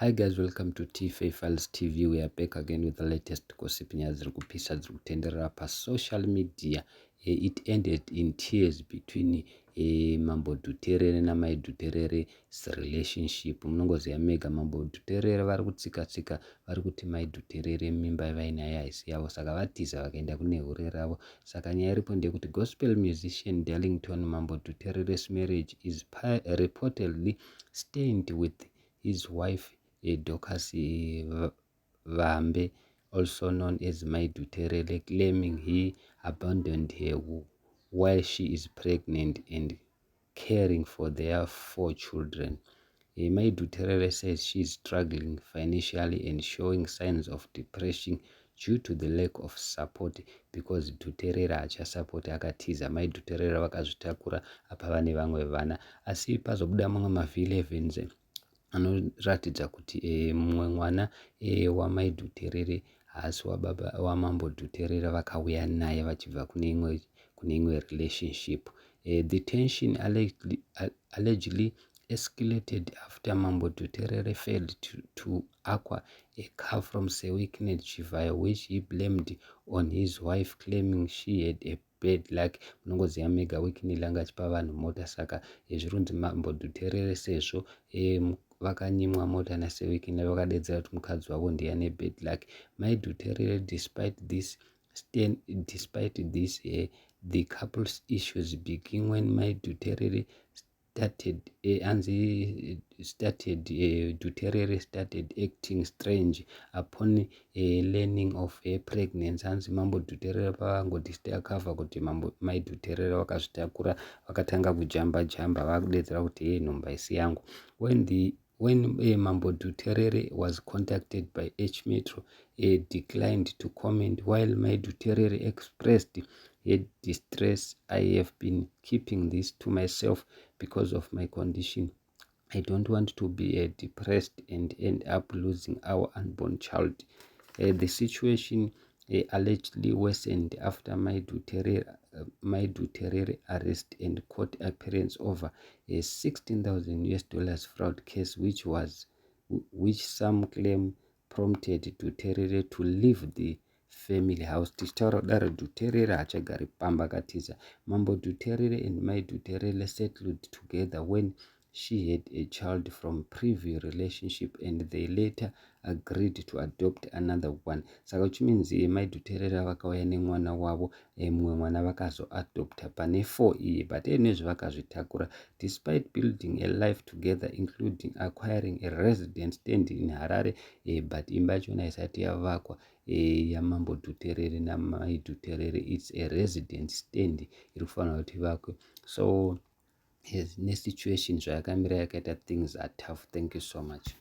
Hi guys, welcome to TFA Files TV. We are back again with the latest gossip. Nyaya dziri kupisa, dziri kutenderera pasocial media. It ended in tears between Mambo Dhuterere naMai Dhuterere's relationship. Munongoziva mega, Mambo Dhuterere vari kutsika tsika, vari kuti Mai Dhuterere mimba vainayo haisi yavo, saka vatiza vakaenda kune hure ravo. Saka nyaya iripo ndeyekuti gospel musician Darlington Mambo Dhuterere's marriage is reportedly stained, with his wife Dorcas Vambe, also known as Mai Dhuterere, claiming he abandoned her while she is pregnant and caring for their four children. Mai Dhuterere says she is struggling financially and showing signs of depression due to the lack of support, because Dhuterere haachasapoti, akatiza. Mai Dhuterere vakazvitakura, apa vane vamwe vana. Asi pazobuda mamwe maV11 anoratidza kuti mumwe mwana wamai Dhuterere haasi wababa wamambo Dhuterere, vakauya naye vachibva kune imwe relationship. The tension allegedly escalated after Mambo Dhuterere failed to acquire a car from Sir Wicknell Chivayo, which he blamed on his wife, claiming she had a bad luck. Munongoziva mega, Wicknell anga achipa vanhu mota, saka zviri kunzi Mambo Dhuterere, sezvo vakanyimwa mota naSir Wicknell, vakadedzera kuti mukadzi wavo ndiye ane bad luck. Mai Dhuterere, despite this, the couple's issues begin when Mai Dhuterere started anzi started Dhuterere started acting strange upon learning of her pregnancy. Hanzi Mambo Dhuterere pavangodiscover kuti mambo Mai Dhuterere vakazvitakura, vakatanga kujamba jamba, vakudedzera kuti, "Ye, nhumbu isi yangu." When Mambo Dhuterere was contacted by H Metro, declined to comment, while Mai Dhuterere expressed her distress. "I have been keeping this to myself because of my condition. I don't want to be depressed and end up losing our unborn child." The situation allegedly worsened after Mai Dhuterere arrest and court appearance over a US$16,000 fraud case, which some claim prompted Dhuterere to leave the family house. Tichitaura kudaro, Dhuterere haachagari pamba, akatiza. Mambo Dhuterere and Mai Dhuterere settled together when she had a child from previous relationship, and they later agreed to adopt another one. Saka which means Mai Dhuterere vakauya nemwana wavo, mumwe mwana vakazoadopta pane 4 iyi, but nezve vakazvitakura. Despite building a life together, including acquiring a resident stand in Harare, but imba yachona isati yavakwa yamambo Dhuterere namai Dhuterere. It's a resident stand iri kufanira kuti ivakwe. So nesituation zvayakamira yakaita, things are tough. Thank you so much.